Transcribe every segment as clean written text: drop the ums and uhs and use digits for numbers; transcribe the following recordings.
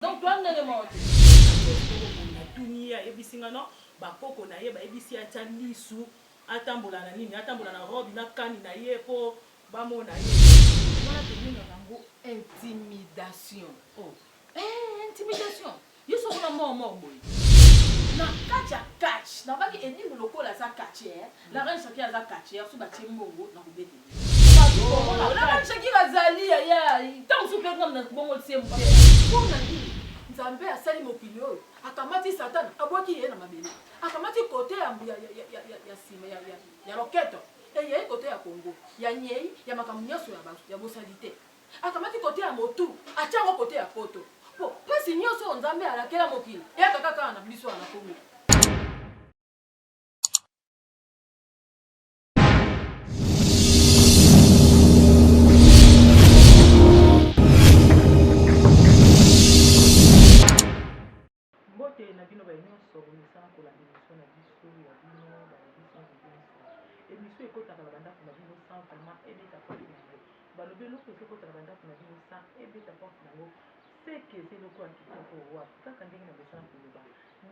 Donc toi ndenge moko te. Natuni ye ayebisi nga non bakoko na ye bayebisi ye atia lisu atambola na nini atambola na robe na kani na ye po bamona ye. Wana tobengaka yango intimidation. Oh. Eh, intimidation. Yo soko na mort mort boye. Na kati ya catch, nabaki edingo lokola aza catcheur, la reine Shakira aza catcheur, so batie mbongo na kobetela. Oh, la reine Shakira azali yaya, ntango mosusu mpe ngam na bongo tie moke. Mpo na nini Nzambe asali mokili oyo? Akamati Satana, abwaki ye na mabele. Akamati kote ya, ya, ya, ya, ya, ya sima ya, ya, ya loketo, eyei kote ya Kongo, ya nyei, ya makambo nyonso ya, ya bosalite. Akamati kote ya motu, atia yango kote ya poto. Po pasi nyonso oyo Nzambe alakela mokili, eyaka kaka na biso awa na Kongo. Mbote na bino baye nionso bomesana kolanda emission na biso ya bino balobi sans ambiance. Emission ekotaka na ba ndaku na bino sans vraiment ebeta porte na yango. Balobi eloko ezo kota na ba ndaku na bino sans ebeta porte na yango ce que eza eloko ya kitoko wapi kaka ndenge na mesana koloba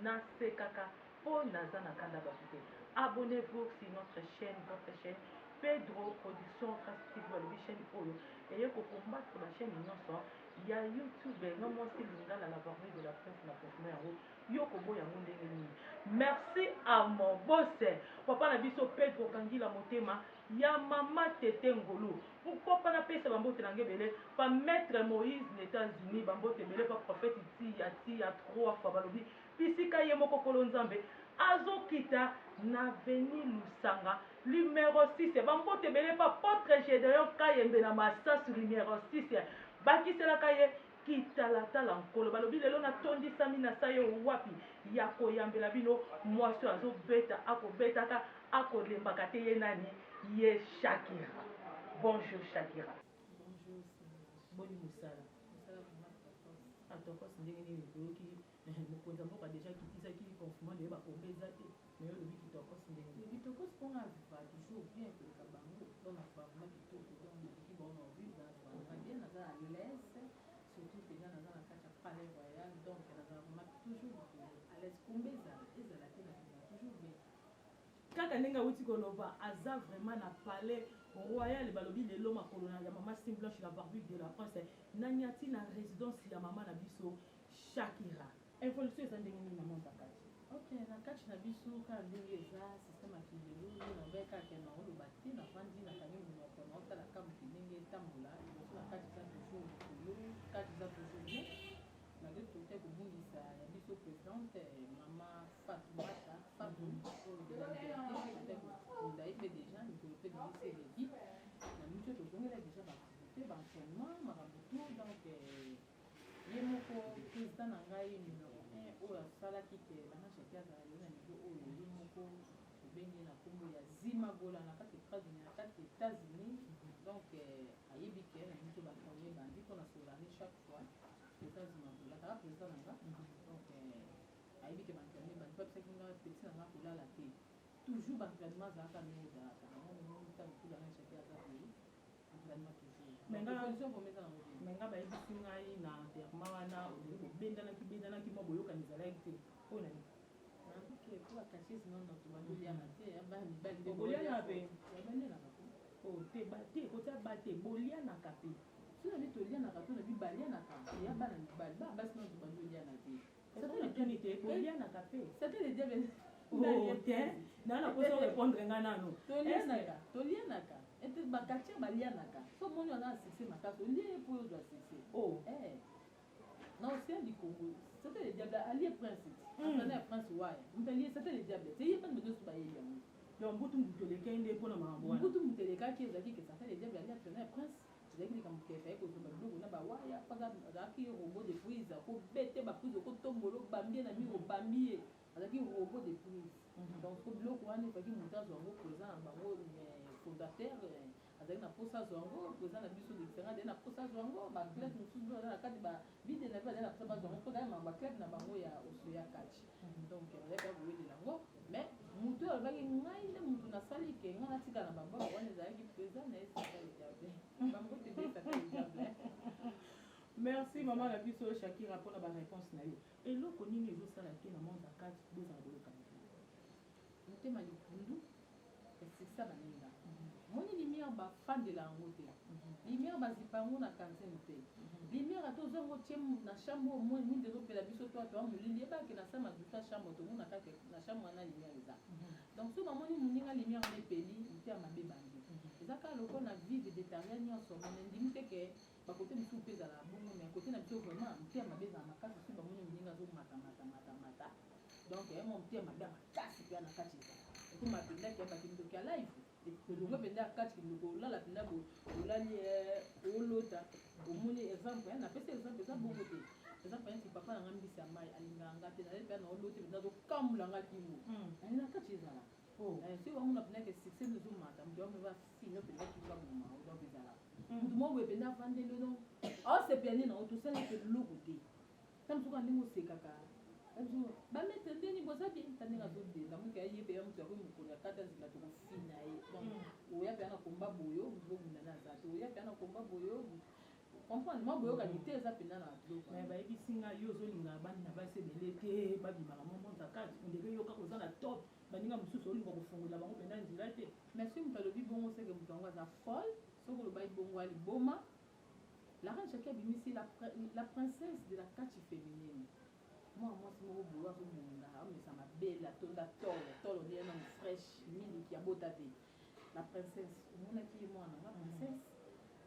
nasekaka po naza na kanda batu te. Abonnez-vous sur notre chaine votre chaine Pedro production Trace TV balobi chaine oyo eye ko combattre ba chaine nionso Ya youtube nga mwasi lingala la barbue de la presse na confirme yango yo okoboya yango ndenge nini merci à mon boss papa na biso Pedro kangila motema ya mama tete ngolu pourquoi pas napesa ba mbote na nga ebele pa maitre Moïse na Etats Unis ba mbote ebele pa prophète tia tia trois fois balobi bisika ye moko kolo nzambe azokita na avenue Lusanga Numero 6 ba mbote ebele pa apotre Gedeon Kayembe na Masasu numero 6 bakiselaka ye kitalatala nkolo balobi lelo natondisami na sa ye wapi ya koyambela bino mwasi oyo azobeta akobetaka akolembaka te ye nani ye Shakira bonjour Shakira. Bonjour boni mosala atokos ndenge nini toyoki mokonzi ya mboka deja akitisaki confinement lelo bakomba eza te mais yo olobi kitokos ndenge nini kitokos mpo nga viva toujours bien koleka bango donc na viva vraiment kitoko donc naleki bango na vivre na viva vraiment bien naza à l'aise surtout mpenza naza na kati ya palais royal donc naza vraiment toujours likolo à l'aise komba ezala ezala te na viva toujours bien. Kaka ndenge awuti koloba aza vraiment na palais royal balobi lelo makolo na ya mama sim blanche la barbue de la prince na nyati na residence ya mama na biso Shakira. Evolution eza ndenge nini na monde ya catch? Ok na catch na biso kaka ndenge eza système ya kilelo nde nalobaki kaka ke naoloba te navandi nakangi monoko naotala kaka mokili ndenge etambola liboso na catch eza toujours likolo catch eza toujours bien malgre tokotaki kobungisa ya biso presidente mama Fatoumata Fatou oyo de la liberté tokotaki kokunda ye mpe deja mikolo mpe bimisi eleki na miso tozongela deja ba activité ba entraînement makambo tout donc Ye moko president na ngai numero un oyo asalaki que Lana Shaki azala lelo na niveau oyo ye moko tobengi ye na kombo ya Zima Gola na kati na kati Etats Unis donc ayebi que na biso ba premier bandi mpo na solani chaque fois president Zima Gola kaka president na nga donc ayebi que ba entraînement bandi babisaki nga petit na nga kolala te toujours ba entraînement azalaka ndenge ezalaka yango momoni ntango tu Lana Shaki aza boye. Mais nga bayebisi ngai na enterrement wana ozali bobendanaki bendanaki mwa boyokani ezalaki te mpo na nini? Boliana mpe oh, te ba te kotia ba te bolianaka mpe soki nabi tolianaka to nabi balianaka ya bana mibali bana basi nano tobandi oliana te Natuni te bolianaka pe. Satan le diable. Oh te na na posa répondre nga nanu. Tolianaka, tolianaka. Ete ba quartier balianaka. So moni wana succès makasi, olie ye po ozwa succès. Oh. Eh. Na océan du Congo, Satan le diable alie prince. Entraîneur ya prince waya. Mutu alie Satan le diable. Te ye bana nyonso bayebi yango. Donc mbutu mbutu elekaki nde mpo na makambo wana. Mbutu mbutu elekaki ezalaki ke Satan le diable alie entraîneur ya prince. Ezalaki likambo ke efallait kozwa ba biloko na ba waya po azalaki robot de prise akobete ba prise okotombola obambi ye na mur obambi ye azalaki robot de prise donc sikoyo biloko wana efallaki moto azwa yango president na bango fondateur azalaki na posa azwa yango president na biso d'experience azalaki na posa azwa yango ba club mosusu mpe baza na kati ba bide na mpe bazalaki na posa bazwa yango mpo ezalaki makambo ba club na bango ya Osoya catch donc bazalaki kaka kowelela yango mais moto oyo alobaki ngai nde moto nasali ke ngai natika na babord wana ezalaki president na ye Satan le diable. Bambote ebele Satan le diable. Merci. Mama na biso Shakira, mpona baréponse na yo. Eloko nini ezosala te na monde ya kati bozala boyokani te? Motema likundu esekisa baninga. Moni, lumière bafandela yango te, lumière bazipa yango na cantine te. Lumière, ata ozwa yango, tie na chambre oyo mwinda ezopela biso to ato molili, yebake na sa madusa chambre, tomona kaka na chambre wana lumière eza. Donc so bamoni moninga lumière wana epeli, motema mabe bandi. Eza kaka lokola na vie végétarien nyonso. Mais ndimi te ke bakote mosusu mpe ezala bongo, mais kote na biso vraiment motema mabe ezala makasi. Soki bamoni moninga azomata mata mata mata, donc mwa motema mabe ya makasi mpe na kati ezala, ekoma mpenza ke bakindoki ya live elongo mpenza ya kati. Kindoki olala mpenza, olali, olota, omoni. Exemple, napesi exemple, eza bongo te. Exemple neti papa na nga, mbisi ya mai, alingaka nga te. Nayeli mpenza na oloti mpenza azokamula nga kingo na kati ezala. Soki bamona mpenza ke succès ezomata, moto yamo bafino mpenza kingo aboma. Donc ezala motu moko boye mpenza avandeli, donc aosepela nde nango. Tosalaki eloko te. Ta mosuku ndenge osekaka bamaître ndeni boza bien, ta ndenge azodenda moki aye mpe ya motu yakoyi mokolo ya kati azela tokofina ye. Donc oya mpe na komba boyo, motu bobundana aza te. Oya mpe na komba boyo, comprendre mwa boyokani te, eza mpenza na biloko. Mais bayebisi nga yo ozolinga bani na basi ebele te, babimaka mo monde ya kati. Ondenge yo kaka oza na top, baninga mosusu olinga kofongola bango mpenza nzela te. Mais soki moto alobi bongo, seke moto yango aza folle. Soki olobai bongo, aliboma. La reine Shaki abimisi la princesse de la catch féminine, mwana mwasi moko boye azobunda, amesa mabele, atonda tolo tolo nde nano fraîche, miliki abota te. La princesse, omonaki ye mwana nga princesse.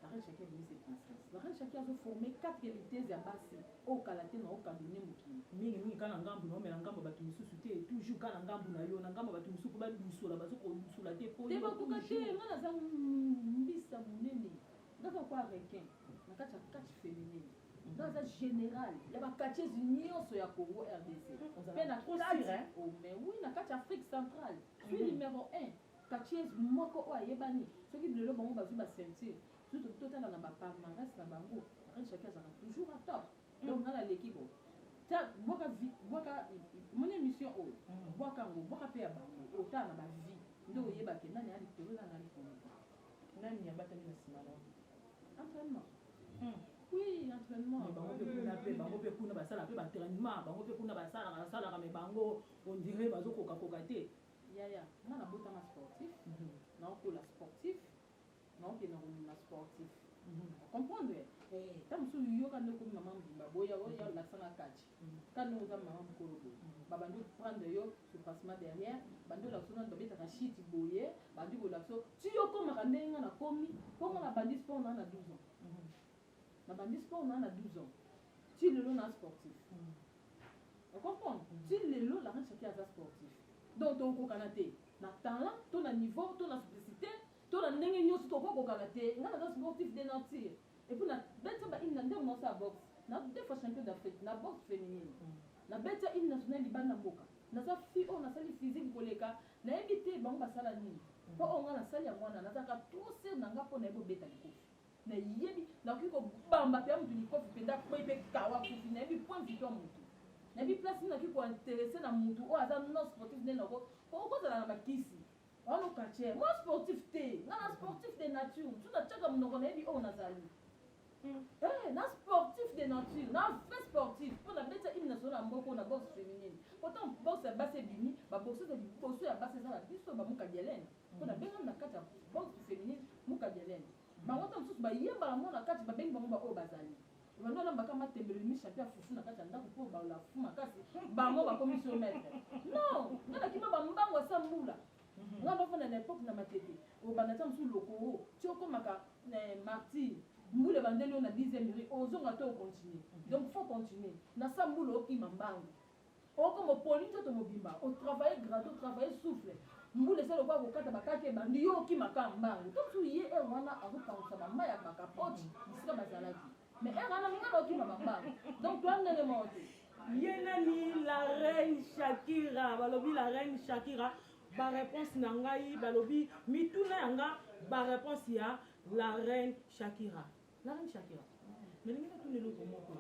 La reine Shaki abimisi princesse. La reine Shaki azoforme quatre lutteuses ya basi oyo kala te na okadone mokili. Mingimingi kaka na ngambu na omela, ngambu ya bato misusu te. Toujours kaka na ngambu na yo, na ngambu ya bato misusu mpo badusola, bazokodusola te po te bakoka te. Nga naza mbisa monene, nga kwa requin na kati ya catch féminine. Nga aza général ya bacatcheuses nyonso ya Congo RDC mpe na kati, oh, mais oui, na kati ya Afrique centrale suis numéro 1 catcheuse moko oyo ayebani. Soki lelo bango bazwi baceinture, surtout totala na bapalmarès na bango, reine Shaki azalaka toujours à top. Donc nga naleki bo bwaka, bwaka moni émission oyo, bwaka yango, bwaka mpe ya bango, otala na bavie nde oyebake nani ya likolo, nani ya likolo. Nani abatami na nsima na? Entraînement, oui, entraînement. Bango mpe kuna, mpe bango mpe kuna basala mpe baentraînement, bango mpe kuna basalaka, basalaka, mais bango on dirait bazokokakoka te. Yaya, nga nabotama sportif, naokola sportif, naokende komema sportif, comprendre. Ta mosusu yoka nde okomi mama mobimba, boya oya olakisanga kati ka ndenge oza mama mokolo boye, babandi oprendre yo soupassement derrière, bandi olakisa nani babetaka shiti boye, bandi kolakisa ti okomaka ndenge nga nakomi. Mpo nga nabandi sport naa na 12 ans, nabandi sport naa na 12 ans, ti lelo naa sportif, ocomprendre. Ti lelo la reine Shaki aza sportif. Donc tokokana te na talent to na niveau to na simplicité to na ndenge nyonso, tokokokana te. Nga naza sportif de nature. Et puis nabeti ba na ndenge nyonso ya boxe, na deux fois champion d'Afrique na boxe féminine, nabeti hymne national libanda mboka. Naza fille oyo nasali physique koleka, nayebi te bango basala nini, mpo oyo nga nasali yango wana. Nazalaka trop sûr na nga mpo nayebi obeta likofi, nayebi nakoki kobamba mpe ya motu likofi mpenza kpei mpe kawa kufi. Nayebi point victoire motu, nayebi place nini nakoki kointéresser na motu oyo aza non sportif. Nde nako okozala na bakisi wana okatiere moi sportif te. Nga na sportif de nature, so natiaka monoko, nayebi oyo nazali. Na sportif de nature, na vrai sportif, mpo nabeta hymne national na mboka na boxe féminine. Pourtant boxe ya basi ebimi, baboxeuse ya liboso ya basi eza na biso bamuka Dielene, mpo nabengami na kati ya boxe féminine muka Dielene. Bango ta mosusu bayembaka ngo na kati, babengi bango baoyo bazali bando alambaka matembele mi champion ya fufu na kati ya ndako mpo balola fu makasi. Bango bakomi so maître. Non, nga nakima bambango asa mbula. Nga ndofanda na époque na Matete, obanda ta mosusu lokoro ti okomaka martyr. Mbula ebandeli oyo na 10e rue, ozonga te, ocontinue. Donc faut continuer na sa mbula, okima mbangu, okoma opoli nzoto mobimba, otravaille grade, otravaille souffle. Mbula eza lokola kokata bakaki, ebandi, yo okimaka mbangu. To mosusu ye heure wana azopangisa bamai ya bakapote bisika bazalaki, mais heure wana nga na okima bambangu. Donc toa ndenge moko te. Ye nani? La reine Shakira. Balobi la reine Shakira, baréponse na ngai, balobi mituna ya nga, baréponse ya la reine Shakira. La reine Shakira, nalingi natuna eloko moko.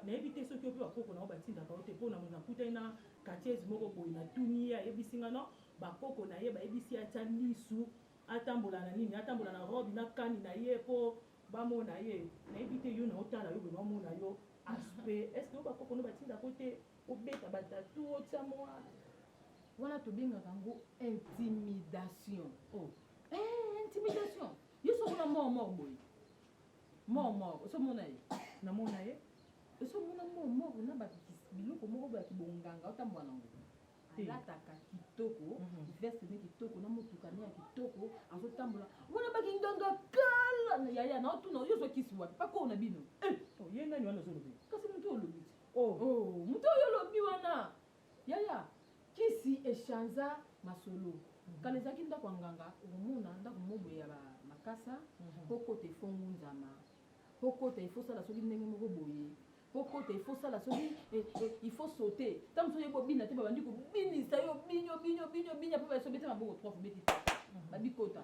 Nayebi te soki yo mpe bakoko na yo batindaka yo te, mpo na nakutani na catcheuse moko boye, natuni ye, ayebisi nga no bakoko na ye bayebisi ye atya lisu, atambola na nini, atambola na robe na kani na ye mpo bamona ye. Nayebi te, yo na otala yo boye, naomona yo. Aspect, est ce que oyo bakoko no batindako te obeta batatu, otia mwa Wana tobengaka yango intimidation. Oh. Eh, intimidation. Yo soki omona mort mort boye, mort mort, osi omona ye? Namona ye. Osi omona mort mort na ba biloko moko boye ya kibonganga otambola nango? Te. Alataka kitoko, veste ne kitoko, na motuka ne ya kitoko, azotambola wana bakinganga kala. Yaya, naotuna yo, ozwa kisi wapi? Pakoo na bino. Eh! Oh, ye nani wana ozolobela? Kasi motu olobi te. Oh. Oh, motu oyo olobi wana, yaya, kisi echanza masolo. Kala ezalaki ndako ya nganga, okomona ndako moko boye ya makasa, po kota ifo ngunzama, po kota ifo sala soki ndenge moko boye, po kota ifo sala soki il faut sauter. Ntango mosusu oyebi obina te, babandi kobinisa yo, obini, obini, obini, obini, apo baso obeti maboko trois fois, obeti te, babikota.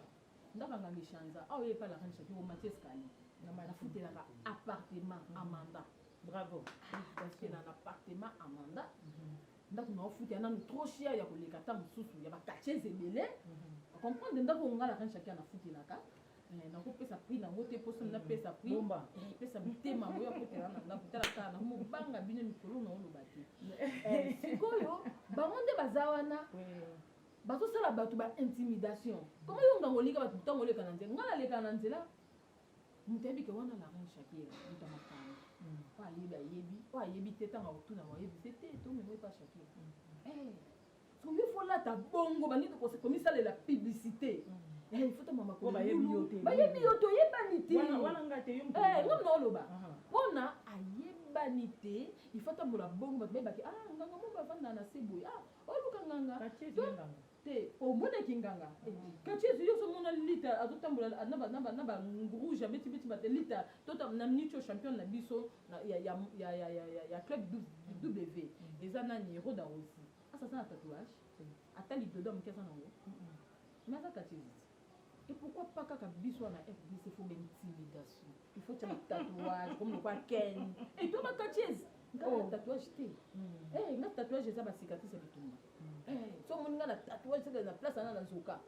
Ndako ya nganga echanza. Awa oye epa la reine Shakira, omati escalier, nafutelaka appartement Amanda. Bravo. Nafutela na appartement Amanda. Ndako na ofuta ya nanu trop cher ya koleka ata mosusu ya baquartiers ebele. Comprendre, ndako oyo nga la reine Shakira nafutelaka, nakopesa prix nango te, mposo napesa prix. Bomba. Pesa mitema boyo akotela na ndako. Tala kaka nakomobanga bino mikolo na oloba te. Sikoyo bango nde baza wana, bazosala bato ba intimidation. Koma yo ngango olinga bato, ntango oleka na nzela, nga naleka na nzela, moto ayebi ke wana la reine Shakira, moto ya makambo. Oyo ayebi ayebi, oyo ayebi te, ntango akotuna ayebi se te, tomemo epa Shakira. So yo faut lata bongo, bandi komisalela publicité. Il faut tamba makolo. Bayebi yo te. Bayebi yo te, oyebani te. Wana nga te, yo. Nga na oloba mpona ayebani te, il faut tambola bongo, bato bayebaki: ah, nganga mo bavanda na se boye, ah, oluka nganga te, omonaki nganga kati yo ozomona Lita azotambola na barouge, abetibeti bate Lita tota na minute oyo. Champion na biso ya club W eza nani? Roda Rosi asa na tatouage, ata lidodo ya moke aza nango, mais aza kati eziti. Et pourquoi pas kaka biso wana RDC? Faut l'intimidation, il faut tia batatouage comme lokwa Ken et to bakatiese. Nga na tatouage te. Nga tatouage eza bacicatrice ya bitumba. So omoni nga na tatouage, seke na place wana nazoka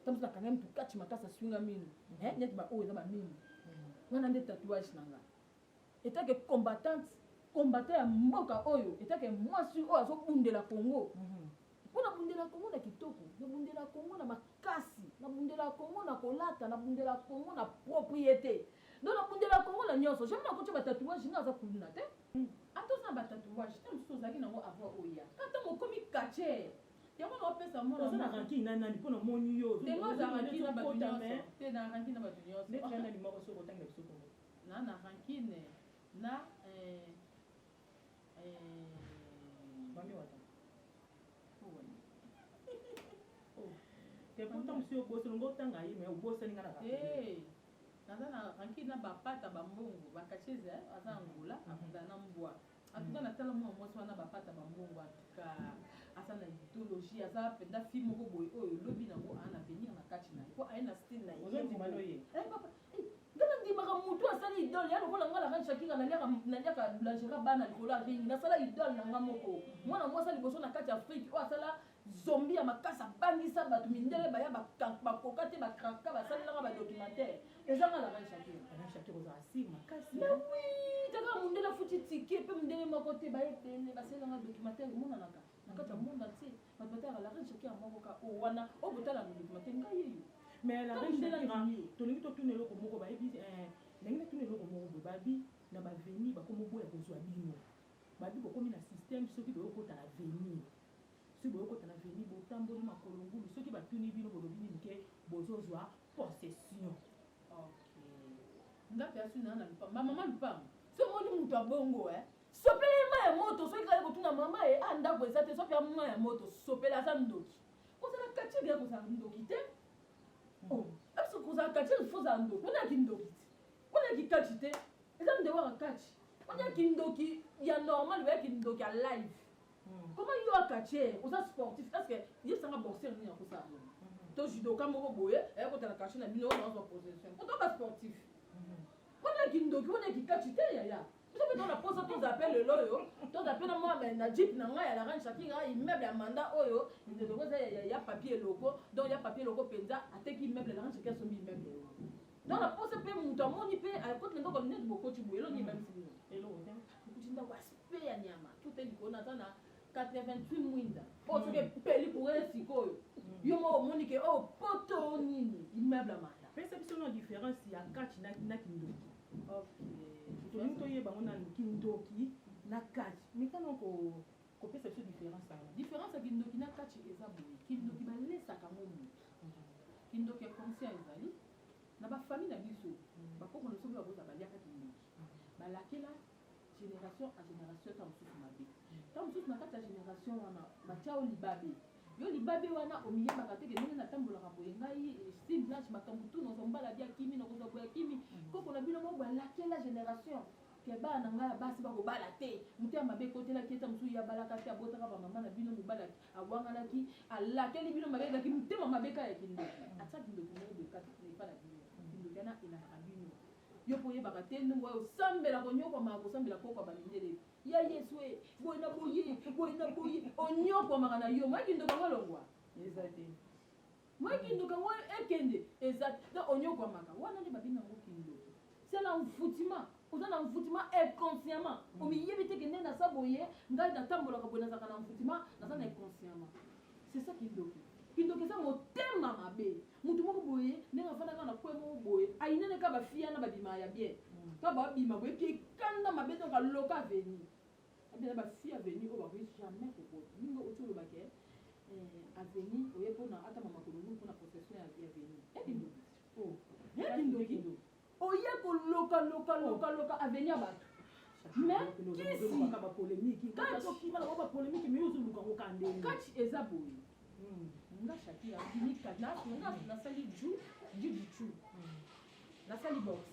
ta mosu, nakanga mutu kati makasi, aswinga mino neti baoyo eza bamino wana, nde tatouage na nga. Etake combattante, combattant ya mboka oyo, etake mwasi oyo azobundela Congo, mpo nabundela Congo na kitoko, nabundela Congo na makasi, nabundela Congo na kolata, nabundela Congo na propriété, donc nabundela Congo na nyonso. Jamais nakotia batatouage. Nga aza kuluna te. Ata oza na batatouage te, mosusu ozalaki nango avant oya, kata mokomi quartier yango na opesa. Oza na rancune na nani? Mpo na moni yo. Ndenge oza rancune na bato nyonso te, na rancune na bato nyonso. Neti na nani moko soki otangela biso kongo? Na rancune na Mami wata te, pourtant mosu obosani ngo otanga ye, mais obosani nga na. Naza na rancune na bapata bambongo bakacheze, aza Angola, akunda na mbwa. En tout cas, natala mwana mwasi wana, bapata bambongo. En tout cas, aza na idéologie, aza mpenza fille moko boye oyo elobi nango aa na avenir na kati na ye, po aye na style na ye. Ozondima no ye? Papa, nga nandimaka motu asali idole ya lokola nga la reine Shakira. Naliaka boulangerie bana likolo ya ring. Nasala idole na nga moko, mwana mwasi ya liboso na kati ya Afrique oyo asala zombi ya makasi, abangisa bato mindele baya bakoka te, bakraka, basalelanga badocumentaire. Eza nga la reine Shakira. Reine Shakira, ozala sire makasi. Mais oui, taka mondele afuti ticket mpe mondele moko te, bayebele basalelanga documentaire, emonanaka na kati ya monde entier. Bato batalaka la reine Shakira moko ka oyo wana oyo botala na documentaire, ngai yeyo. Mais la reine Shakira, tolingi totuna eloko moko. Bayebi ndenge natuna eloko moko boye: babi na baveni bakomi oboya kozwa bino, babi bokomi na système, soki boyokota na veni, soki boyokota na veni, botamboli makolo ngulu, soki batuni bino bolobi nini ke bozozwa possession? Ok, nga mpe asu naa na lupango, bamama lupango. So omoni moto abongo, sopele mai ya moto. Soki kaka kotuna mama ye a ndako eza te, soki mai ya moto sopele, aza ndoki. Kozala quartier ya kozala ndoki te. Biso kozala quartier, il faut ozala ndoki. Wana ndoki te, wana kikaci te, eza nde waka kaci. Wana kindoki ya normal, oya kindoki ya live. Comment yo quartier oza sportif? Est ce que yebisanga boxer nini akosala bongo, to judoka moko boye aya kotala quartier na bino oyo nazwa possession? Po to basportif, wana kindoki, wana kikaci te, yaya. Biso mpe tona posa toza mpe lelo oyo, toza mpe na mwa na jeep na ngai ya la reine Shakira, immeuble ya mandat oyo eloko eza ya papier eloko. Donc ya papier eloko mpenza, ateki immeuble, la reine Shakira asombi immeuble wana. Donc na posa mpe moto amoni mpe akoti na ndako neti bokoti boye, elongi immeuble bino. Eloko te. Okuti ndako aspect ya nyama tout e likolo, naza na 88 mwinda oyo soki epeli courant sikoyo, yo moko omoni ke oyo poto nini, immeuble ya mata. Pesa biso na différence ya catch na kindoki. Tolingi toyeba ngo nanu, kindoki na catch. Mikano kopesa biso différence yango. Différence ya kindoki na catch eza boye: kindoki balesaka ngo motu, kindoki ya conscient ezali na bafamille na biso. Bakoko na biso mpe bakoza baliaka kindoki, balakela génération à génération. Ta mosusu mabe, ta mosusu na kati ya génération wana batia yo libabe. Yo libabe wana omiyebaka te ke ndenge natambolaka boye, ngai style blanche, makambo tu nazwa mobala bi akimi, nakozwa boye akimi. Koko na bino moko balakela génération ke bana na ngai ya basi bakobala te. Moto ya mabe ekotelaki ete mosusu ye abalaka te, abotaka bamama na bino, mobali awanganaki, alakeli bino mabe. Ezalaki motema mabe kaka ya kindoki. Atia kindoki moko boye kati epa na bino. Kindoki wana elandaka bino, yo mpo oyebaka te ndenge oyo osambela, konyokwamaka, kosambela koko ya bamindele ya Yesu e boye na boye, boye na boye, onyokwamaka na yo. Moye kindoki yango elongwa? Eza te. Moye kindoki yango ekende eza te. Donc onyokwamaka wana nde babengi yango kindoki. C'est l'envoûtement. Oza na envoûtement inconsciemment, omiyebi te ke nde naza boye, ngai natambolaka boye, nazalaka na envoûtement, naza na inconsciemment. C'est ça kindoki. Kindoki eza motema mabe. Motu moko boye ndenge afandaka na kwe moko boye, ayinene kaka bafia na babima ya bien, ka babima boye pie ekanda mabe. Donc aloka avenir abina bafille avenir oyo bakoki jamais kokota ndenge oti olobake avenir oye mpona atama makolo nunu mpona possession ya avenir ya kindoki. Ya kindoki, oye koloka loka loka loka avenir ya bato. Mais kisi bapolémique, okima na bapolémique, mais ozoluka ngo ka ndenge. Catch eza boye: nga Shakira ndimi nga nasali jiu-jitsu, nasali boxe,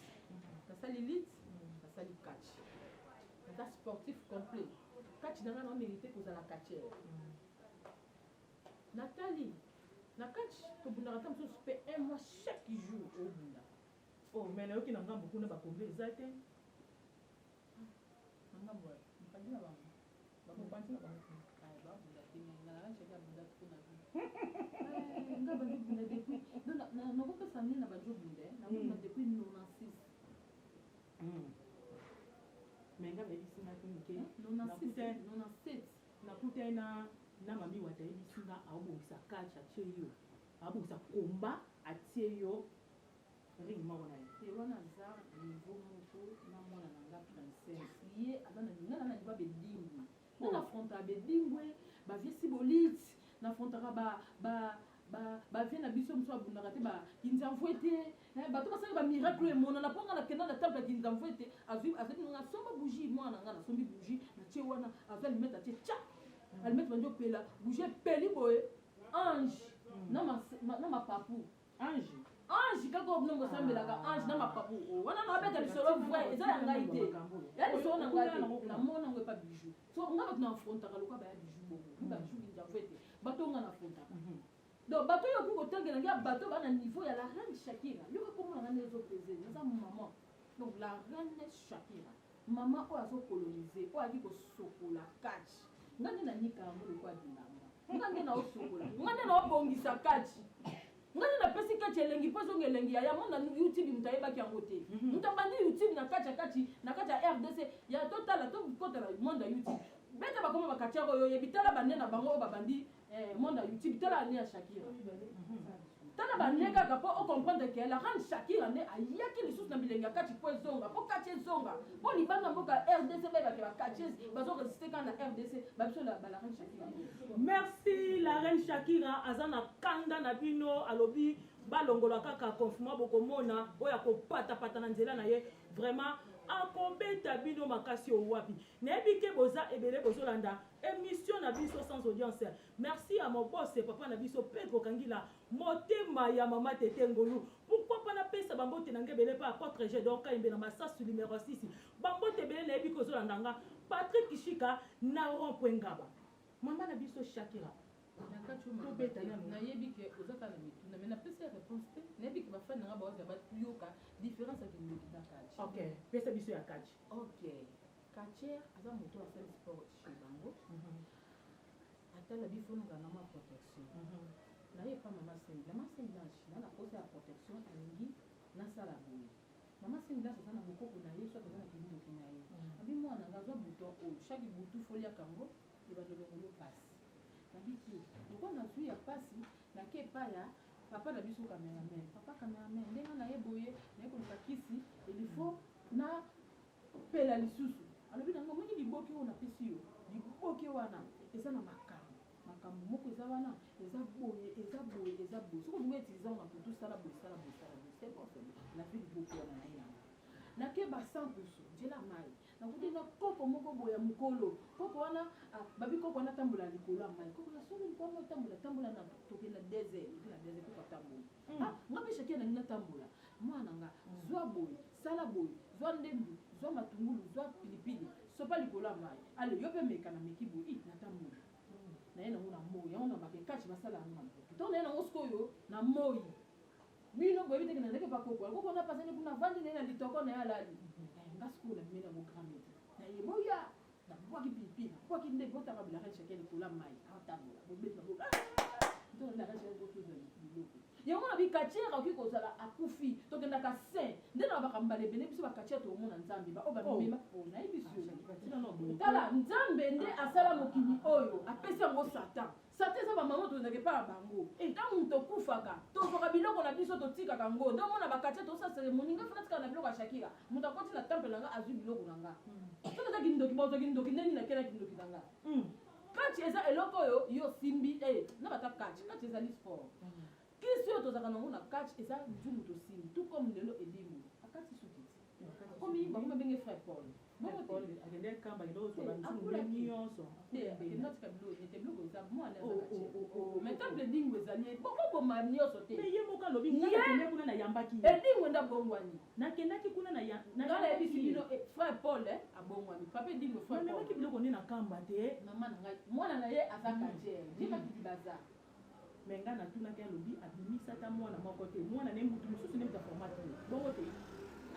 nasali lutte, nasali catch, naza sportif complet. Catch na nga na mérité kozala catcheur. Natali na catch, tobundaka ta mosusu mpe un mois, chaque jour obunda. Oh, mais nayoki na ngambo kuna bakombe eza te. Na ngambo wapi? Mopanzi na bango. Bakopanzi na bango. Babunda te, mais nga nanga Shaki abunda trop na vie. Nga bandi bunda depuis, donc nakopesa nini na bandi obunda, nabunda depuis 96. Mais nga bayebisi nga te moke. 96, 97. Nakutani na mami Wata, ayebisi nga aobongisa catch, atie yo, aobongisa komba, atie yo ring moko na ye. Te, wana aza niveau moko na mwana na nga princesse. Ye aza na nga na niveau ya bedingwe. Nga na affrontaka bedingwe, bavie sibolite, na affrontaka bavie na biso mosusu abundaka te, bakinzamvue te, bato basali bamiracle oyo emonana. Mpo nga nakenda na temple ya Kinzamvue te, azwi nasomba bougie. Mwana na nga nasombi bougie, natie wana, azwi allumette, atie tia allumette, bandi opela bougie, epeli boye, ange na mapapu. Ange? Ange kaka oyo bino bosambelaka, ange na mapapu wana. Nabeta lisolo vrai, eza ya ngai te, ya lisolo na ngai te. Namona yango epa Bijou. So nga bato na affrontaka lokwa baya Bijou bongo, babijou Kinzamvue te, bato nga na affrontaka. Donc bato oyo okoki kotangela ngai, bato baa na niveau ya la reine Shakira. Yoka komona nga nde ezopese, naza mama. Donc la reine Shakira, mama oyo azocoloniser, oyo ayaki kosokola catch, nga nde nanika yango lokwa bilamba, nga nde naosokola, nga nde naobongisa catch, nga nde napesi catch elengi mpo ezonga elengi. Ya yango na YouTube, moto ayebaki yango te. Moto abandi YouTube na kati ya catch na kati ya RDC ya totala, tokota na monde ya YouTube, beta bakoma bacatcheurs oyo oyebi. Tala bande na bango oyo babandi monde ya YouTube, tala ane ya Shakira, tala bande kaka mpo ocomprendre ke la reine Shakira nde ayaki lisusu na bilenge ya catch mpo ezonga, mpo catch ezonga, mpo libanda mboka RDC bayebake bacatcheuses bazorésister kaka na RDC babiso bala reine Shakira. Merci. La reine Shakira aza na kanda na bino, alobi balongola kaka confinement, bokomona oyo akopatapata na nzela na ye. Vraiment akobeta bino makasi oyo wapi. Nayebi ke boza ebele bozolanda émission na biso sans audience. Merci à mon boss, papa na biso Pedro Kangila, motema ya mama Tete Ngolu. Pourquoi pas napesa bambote na ngai ebele mpe apôtre Gedon Kayembe na Masasu numéro 6. Bambote ebele, nayebi kozolanda nga Patrik Kishika na rond point Ngaba. Mama na biso Shakira. Na kati oyo Tobeta nanu. Nayebi ke oza kaka na mituna, mais napesi ya réponse te. Nayebi ke bafani nanga baoza bayoka différence ya kindoki na catch. Ok, pesa biso ya catch. Ok, catcheur aza moto asali sport chez bango, atala bifo nazala na mwa protection. Naye epa mama Saint, mama Saint Blanche, na posa ya protection, alingi nasala boye. Mama Senglas aza na bokoko na ye, soit aza na kindoki na ye. Abi mwana nga zwa bouton oyo, chaque butu faut liaka yango, ebanda olongolo pasi. Nabi te, lokola nazwi ya pasi, nake epai ya papa na biso cameraman. Papa cameraman, ndenge naye boye, naye koluka kisi, il faut na pela lisusu. Alobi na nga, omoni liboke oyo napesi yo, liboke wana eza na makambo. Makambo moko eza wana, eza boye, eza boye, eza boye. Soki olingi utiliser yango na butu, sala boye, sala boye, sala boye. C'est bon, c'est bon. Nazwi liboke wana naye na nga. Nake ba sans kusu, nzela mayi. Nakuti na koko moko boye ya mokolo. Koko wana, ah, babi koko wana atambola likolo ya mayi. Koko ya solo likolo ya mayi otambola, tambola na tokende na desert, tokende na desert koko atambola. Ah, nga pe Shakira nalingi natambola. Mwana nga, zwa boye, sala boye, zwa ndembu, zwa matungulu, zwa pilipili, sopa likolo ya mayi. Allez, yo pe meka na meki boye, ih, natamboli. Naye nango na moyi, yango na bake catch basala yango na butu. Tango naye nango sikoyo na moyi. Bino boyebi te ke nazalaki epa koko. Koko wana apasani kuna avandi na ye na litoko na ye alali. Eh, nga sikoyo nabimeli yango grand maître. Naye boya, nabwaki pilipili, nabwaki ndembu, botanga bila reine Shakira likolo ya mayi, aotambola, bobeti maboko. Ah! Ntongo la reine Shakira botozwa biloko. Yango na bikatiere akoki kozala akufi, tokendaka saint. Nde na balobaka mbala ebele biso ba catcheur tokomona Nzambe, ba oyo ba mema, oh nayebisi yo. Tala Nzambe nde asala mokili oyo, apesi yango Satan. Satan eza ba maman tozalaka epa na bango. Tango moto okufaka, tozwaka biloko na biso totikaka yango. Nde omona ba catcheur tozosala ceremonie, nga faut natikala na biloko ya Shakira. Moto akoti na temple na nga azwi biloko na nga. Soki eza kindoki, bazwa kindoki nde nini nake na kindoki na nga. Catch eza eloko oyo yo osimbi, eh na bata catch, catch ezali sport. Kisi oyo tozalaka nango na catch eza nzungu tosimbi, tout comme lelo Edingwe akati suki ti akomi bango babenge frère Paul. Bongo te. Akendaki kamba akendaki kozwa Te, ba nzungu akulaki. nyonso. Te, akendaki atika biloko ye te, biloko eza mwana Oh, azalaka oh, tie. oh, oh, Mais oh. temple Edingwe ezali ye, bokoboma nyonso te. Mais ye moko alobi nga Ye nakendaki kuna nayambaki ye. Edingwe nde abongwani. Nakendaki kuna na ya Nga nayebisi bino eh, frère Paul eh, abongwani. Papa Edingwe frère Paul. Namemaki biloko nde na kamba te. Mama na ngai, mwana na ye aza catcheur. Ye makidi baza. Mais nga natunaki alobi abimisa ata mwana moko te. Mwana ne mutu mosusu nde mutu aformaki ye. Bongo te.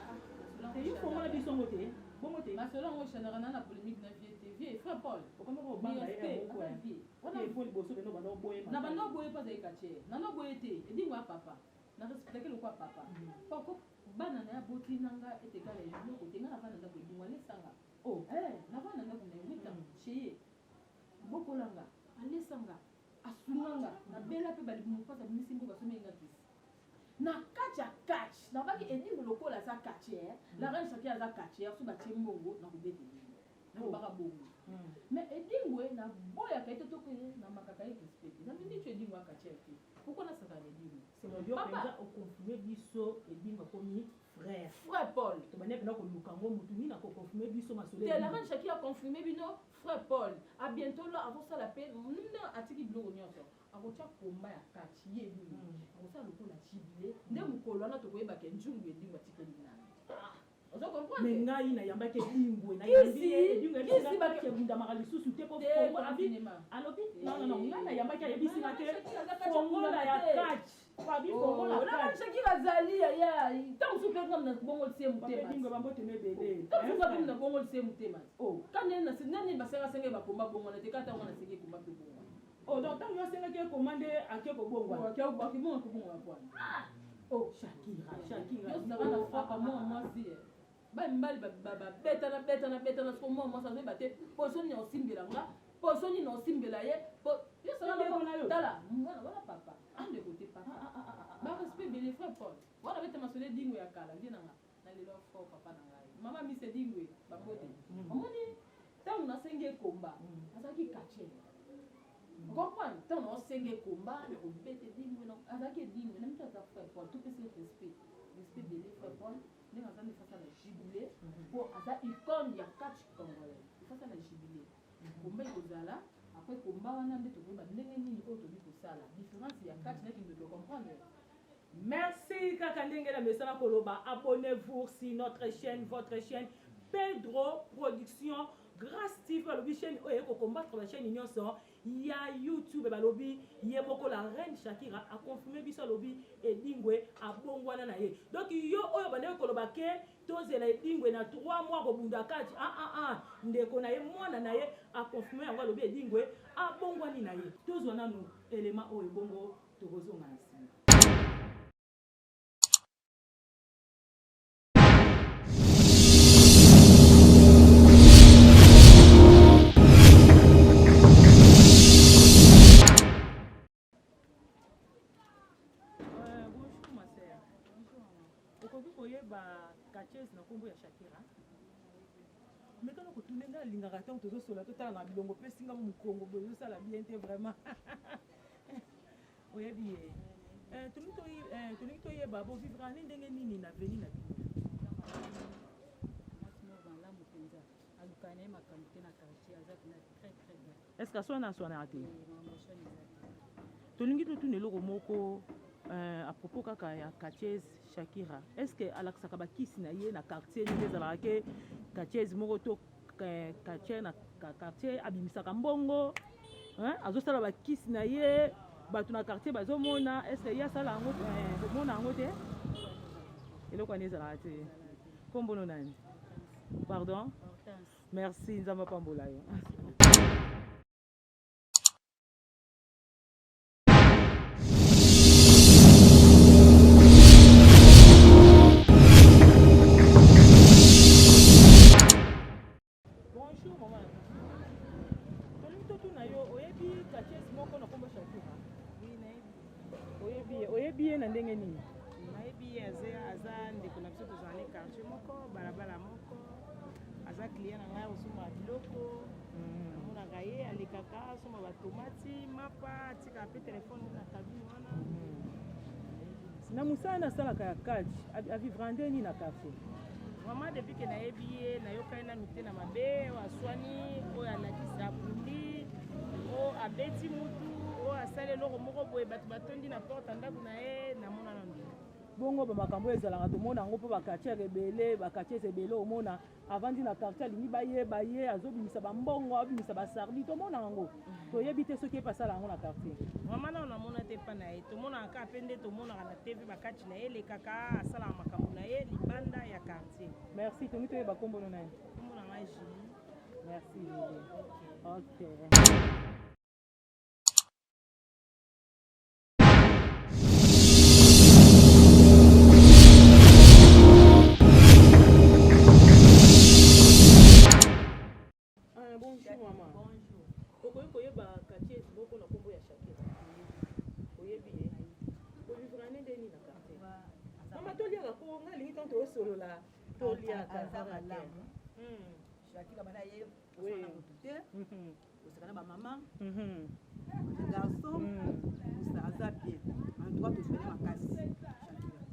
Ah, Te yo fongola biso ngo te. Bongo te. Masolo yango echanaka na na polémique na vie te. Vie, frère Paul. Okoma ko banga ye Respect, moko. aza vie. Wana Ye po liboso bino banda oboye na banda oboye po azali catcheur. Na na oboye te. Edingwe ya papa. Na respectaki lokola papa. Pako bana na ye aboti na nga ete kala eloko te. Nga navanda ndako Edingwe alesanga. Oh. Eh, navanda ndako na ye 8 ans chez ye. Bokolanga, alesanga. Asunga nga na bela pe ba libumu pasi abimisi mbongo asomeli nga kisi na kati ya catch nabaki edingo lokola aza catcheur la reine Shakira aza catcheur soki batie mbongo na kobeta edingo nalobaka bongo mais edingwe na boyaka ye te to ke na makaka ye respect te na minute oyo edingwe a catcheur te pourquoi nasakana na edingwe Selon yo Papa. penza o confirmer biso edingwe akomi frère. Frère Paul. Tobandaki penza koluka yango mutu nini ako confirmer biso masolo Te la edingwe. reine Shakira a confirmer bino Frère Paul a bientot là azosala pe nde atiki biloko nionso akotia combat ya catch ye edingwe akosala lokola jibile nde mukolo wana tokoyeba ke nzungu edingwe atikeli nani ozo comprendre Mais ngai nayambaki edingwe nayambi ye edingwe kisi ayebisi nga kati ebundamaka lisusu te po te fongola abi confinement alobi non non non ngai nayambaki ayebisi nga te Shakira aza kati fongola ya ebundama te. catch Fabi fongola Oh, la catch Shakira azali yaya ntango mosusu mpe nga na bongolisi ye Papa motema Edingwe bambote no ebele ntango mosusu nga mpe na bongolisi ye motema Oh. ka nde nani basengasenga ye bakomba bongwana te ka ntango nga nasengi ekomba mpe bongwana Oh donc ntango yo asengaki ekoma nde ake kobongwana akibonga kobongwana pwana Oh Shakira Shakira nyonso zaka na frapa mwana mwasi ye ba mibali babetana betana betana siko mwana mwasi azoyeba te poso nini osimbela nga poso nini osimbela ye Ndeko na yo. tala mwana wana papa andeko te papa ba respect ebele frère Paul wana bete masolo edingwe ya kala vie na nga na lelo fort papa na ngai mama mise edingwe bambote omoni ntango nasengi ekomba azalaki catcheur comprendre ntango naosenga ekomba na kobeta edingwe azalaki edingwe na mito aza frère Paul topesi ye respect respect ebele frère Paul ndenge aza nde fasala jubilé mpo aza icône ya catch congolais efasala jubilé komba ekozala après komba wana nde tokoyeba ndenge nini oyo tokoki kosala différence ya catch na kindoki ocomprendre. Merci kaka ndenge na mesana koloba abonnez-vous sur notre chaîne votre chaîne Pedro Production Grâce TV balobi chaîne oyo eko combattre ba chaîne nyonso ya YouTube balobi ye moko la reine Shakira a confirmer biso alobi Edingwe abongwana na ye donc yo oyo bandaki koloba ke tozela Edingwe na 3 mois kobunda kati ah ah ah ndeko na ye mwana na ye a confirmer yango alobi Edingwe abongwani na ye tozwa nanu elema oyo bongo tokozonga na nsima. Kathiese na nkombo ya Shakira? Mekana kotuna ngai, alingaka ntango tozosola totala na bilongo, opesi nga mokongo boye, ezosala bien te vraiment. Oyebi ye? Tolingi toyeba bovivre ani ndenge nini na avenue na bino. Mwasi moko malamu mpenza, alukaka na ye makambo te na quartier, aza mpenza très très bien. Est ce que aswana, aswanaka te? Makambo aswani eza te. Tolingi totuna eloko moko à propos kaka ya Kathiese Shakira. Est ce que alakisaka bakisi na ye na quartier, ndenge ezalaka ke Kathiese moko to quartier na quartier abimisaka mbongo, azosala bakisi na ye, bato na quartier bazomona? Est ce que ye asala yango, komona yango te? Eloko wana ezalaka te? Nkombono nani, pardon? Merci, Nzambe apambola yo. Bonjour mama, tolingi totuna yo, oyebi Kathiese moko na nkombo Shakira? Oui, nayebi. Oyebi ye, oyebi ye na ndenge nini? Nayebi ye, aza ndeko na biso, tozala ne quartier moko, balabala moko, aza client na ngai, osomba biloko. Namonaka ye alekaka, asomba batomati, mapa, atikaka mpe telefone na cabine wana. Na mosala nasalaka ya catch, avivra nde nini na quartier? Vraiment, depuis ke nayebi ye, nayokani nanu te na mabe oyo aswani, oyo alakisi abundi, oyo abeti mutu, oyo asali eloko moko boye, bato batondi na porte ya ndako na ye, namona nanu te. Bongo bamakambo oyo ezalaka, tomona yango mpo baquartier ebele, baquartier ebele, omona avandi na quartier, alingi bayeba ye, azobimisa bambongo, abimisa basardi, tomona yango. Toyebi te soki ye mpe asala yango na quartier. Vraiment, nano namona te epa na ye. Tomonaka kaka mpe nde tomonaka na TV, bakati na ye elekaka, asalaka makambo na ye libanda ya quartier. Merci. Tongi toyeba nkombono nani? Kombo na ngai Julie. Merci Julie. Ok. Ok. Ah, bonjour mama. Bonjour. Okoki koyeba quartier moko na nkombo ya Shakira? Oyebi ye? Ovivre nde nini na quartier? Mama, toliaka ko ngai alingi ntango toosolola toliaka. Aza malamu. Shakira bana ye osala motu te, oseka na bamama, garçon aza bien. En tout cas, toswene makasi Shakira.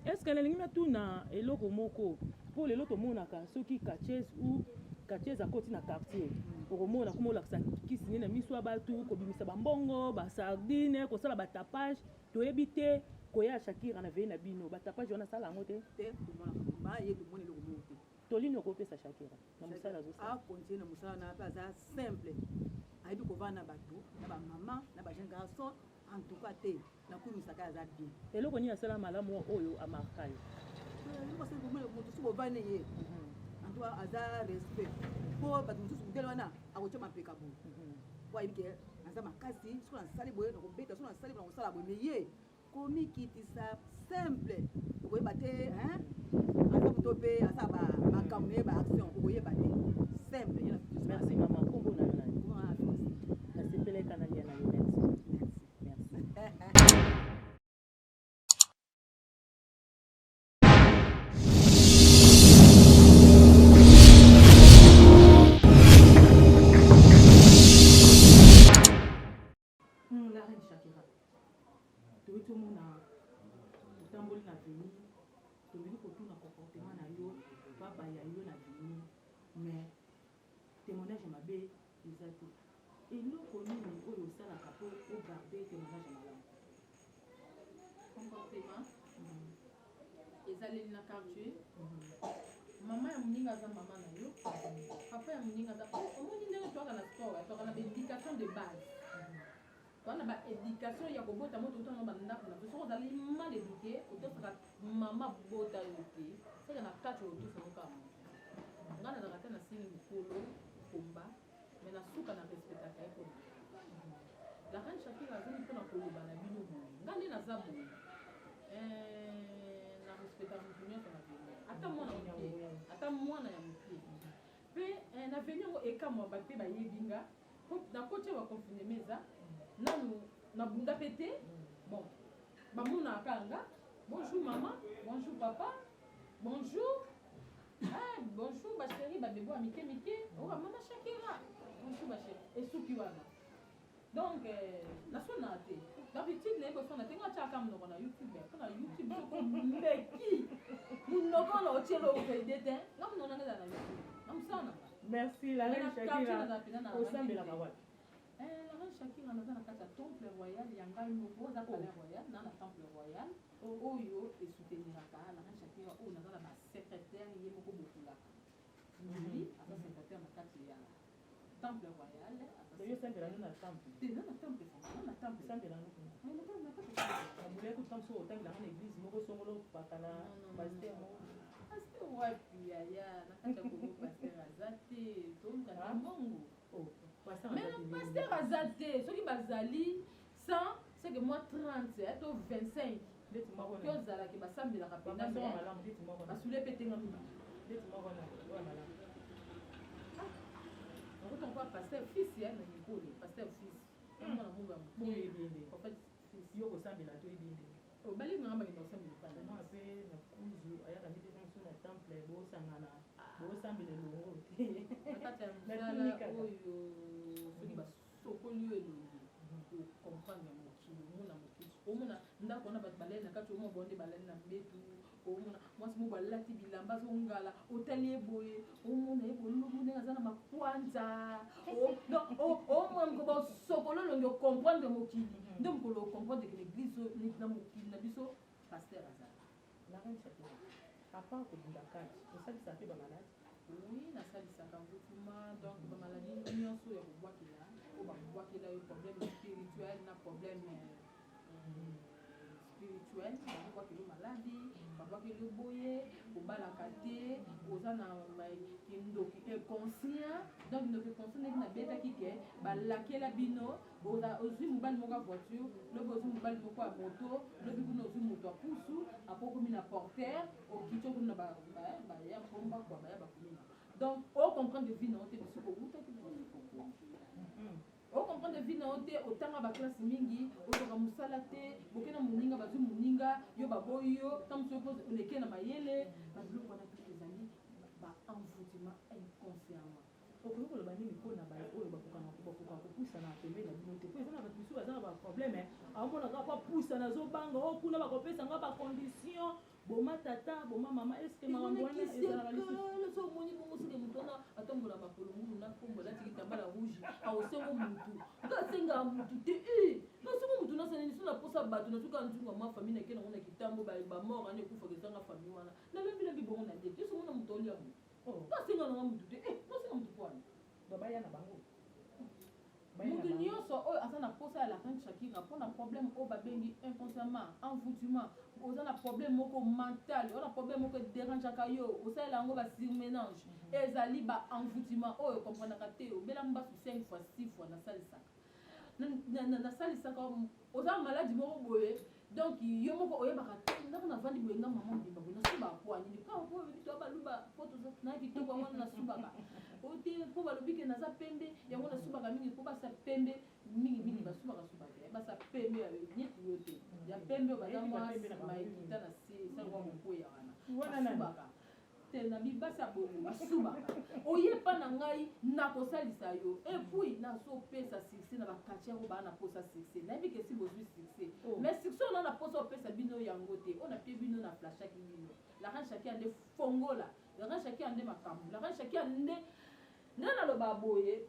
Est ce que nalingi natuna eloko moko, mpo lelo tomonaka soki Kathiese ou Kathiese akoti na quartier, okomona koma olakisa kisi nde na miso ya bato, kobimisa bambongo, basardine, kosala batapage. Toyebi te koya ya Shakira na veye na bino, batapage wana asala yango te? Te, tomonaka ba ye, tomoni eloko moko te. Tolini okopesa Shakira na mosala azosala? Acontinue na mosala na mpe aza simple, ayebi kovanda na bato, na bamama, na bajeune garçon. En tout cas te, nakumisaka, aza bien. Eloko nini asala malamu oyo amarka yo? Moto soki ovandi ye, en tout cas aza respect, mpo bato mosusu modele wana akotia mapeka boye, po ayebi ke naza makasi, soki nasali boye nakobeta, soki nasali boye nakosala boye. Mais ye komikitisa, simple, okoyeba te aza moto mpe aza makambo na ye, baaction okoyeba te, simple. Merci mama. Nkombo na yo nani? Nasepeleka nalia na yo. Merci, merci. La reine Shakira, toyi tomona totamboli na avenue, tolingi kotuna comportement na yo, babaya yo na avenue, mais témoignage mabe eza te. Eloko nini oyo osalaka mpo ogarde témoignage ya malamu? Comportement ezaleli na quartier, mama ya moninga aza mama na yo, papa ya moninga aza. Omoni ndenge toyaka na sport, toyaka na baéducation de base, toza na baéducation ya kobota moto otanga bandako na biso. Soki ozali mal éduqué, otosaka mama bota yo te, seke na kati otosa yo kaka moto. Ngai nazalaka te nasengi mokolo komba, mais na suka na respectaka ye. Mpona la reine Shakira azali mpona koloba na bino boye, ngai nde naza boye, na respectaka moto nyonso na avenue, ata mwana moke, ata mwana ya moke mpe na avenue yango. Ekamwa bato mpe bayebi nga nakotia baconfinement, eza nanu nabunda mpe te. Bon, bamonaka kaka nga: bonjour mama, bonjour papa, bonjour. Ah, bonjour ba chérie, ba bébé ya mike mike. Oka mama Shakira. Bonjour ba chérie. Esuki wana. Donc, euh, nasonaka te. D'habitude nayebi kosona te, nga tiaka monoko na YouTube, mpo na YouTube soki omeki monoko wana otiela ofede te, nga monoko nanga ezala na YouTube. Na mosala na nga. Merci la reine Shakira. Osambelaka wapi? Eh, la reine Shakira naza na kati ya temple royal ya ngai moko, aza palais royal, na na temple royal oyo esouteniraka la reine Shakira oyo naza na ba secrétaire ye moko bokulaka. Nduli aza secrétaire na kati ya temple royal. Yo osambela no na temple? Te, na na temple, na na temple. Osambela no kuna? Na kati ya temple. Nabulaki kutu ntango soki otangela nga na église moko songolo pakala pasteur moko. Pasteur wapi yaya? Na kati ya Congo pasteur aza te, toluka na mbongo. Oh, pasteur Mais aza te. Pasteur aza te, soki bazali 100, c'est que moi 30 to 25. Ndeti moko Bakoki ozalaki basambelaka mpena Bapasteur mais malamu ndeti moko na. Basule mpe tenga mibale. Ndeti moko na oyo malamu. Nakuta kwa pasteur fils ya na Nikole, pasteur fils. Mwana mungu ya moke. Boyebi nde. Prophète fils. Yo kosambela to yebi nde. Oh, balingaka bakenda kosambela epai na Mwa mpe na kuzu ayaka nde mpe mosusu na temple bosangana bosambela elongo te. Na kati ya Natuni mosala kaka. oyo soki basokoli yo elongi, okomprendre mokili, omona mokili, omona ndako wana bato balali na kati, omona bonde balali na mbetu, omona mwasi moko alati bilamba azongala, otali ye boye, omona ye bolumbu ndenge aza na makwanza. Omona mokolo basokolo elongi, okomprendre mokili nde mokolo okomprendre ke l'église oyo na mokili na biso pasteur azala. La reine Shakira, à part kobunda kati, osalisa mpe bamaladi? Oui, nasalisaka ngutuma, donc bamaladi nyonso ya kobwakela, oyo bakobwakela yo problème spirituel na problème spirituel, bakobwakela yo maladi, babwakeli yo boye, obalaka te, oza na kindoki inconscient. Donc ndoki inconscient ndenge nabetaki ke balakela bino, ozwi mobali moko ya voiture, lobi ozwi mobali moko ya moto, lobi kuna ozwi moto ya pusu, apo okomi na porter, okiti okomi na baya mpomba kwa baya bakomina. Donc ocomprendre vie na yo te, bisiko outaki na mikoko, ocomprendre vie na yo te, otanga baklasse mingi, ozwaka mosala te, boke na moninga, bazwi moninga yo, baboyi yo, ntango mosusu mpo oleke na mayele. Babiloko wana tout ezali ba envoûtement inconsciemment. Okoki koloba nini mpona baye oyo bakokaka kopusana pembeni na bino te? Po eza na bato misusu baza na baproblème, aomonaka po apusana, azobanga o kuna bakopesa nga bacondition, boma tata, boma mama. Est-ce makambo wana ezalaka lisusu? So omoni bongo, soki moto wana atambola makolo ngulu na kombo, alati kitambala rouge, akosengo mutu, nga asengaka mutu te. Nasengo mutu nasaleli so naposa bato nasuka nzunga mwa famille nake nango na kitambo, bamort wana ekufaka ezanga famille wana, nalambilambi bongo na te so mona moto olia motu. Nasenga nanga mutu te, nasenga mutu po wana. Baya na bango. Moto nyonso oyo aza na posa ya la reine Shakira mpona problème oyo babengi inconsciemment envoûtement, oza na problème moko mental, oza na problème moko ederangeaka yo, osalela yango basurmenage, ezali ba envoûtement oyo okomprenaka te, obela mbasu 5 fois, 6 fois, nasalisaka, nasalisaka. Oza maladi moko boye, donc yo moko oyebaka te, ndako navandi boye, nga mama mobimba boye, nasubaka po anini? Kaka po biso baluba po na kitoko yango wana nasubaka o te, mpo balobi ke naza pembe, yango nasubaka mingi, mpo basa pembe mingimingi basubaka subaka, basa pembe neti yo te, ya pembe oyo baza mwa nsima ekita na se, esalaka kokweya wana, basubaka te na bibasi ya bongo basubaka. Oyepa na ngai, nakosalisa yo, et puis nazopesa succès na baquartier oyo baa na posa succès. Nayebi ke si bozwi succès, mais succès oyo na posa opesa bino yango te, oyo napie bino na flashaki bino. La reine Shakira nde fongola, la reine Shakira nde makambo, la reine Shakira nde nde naloba boye.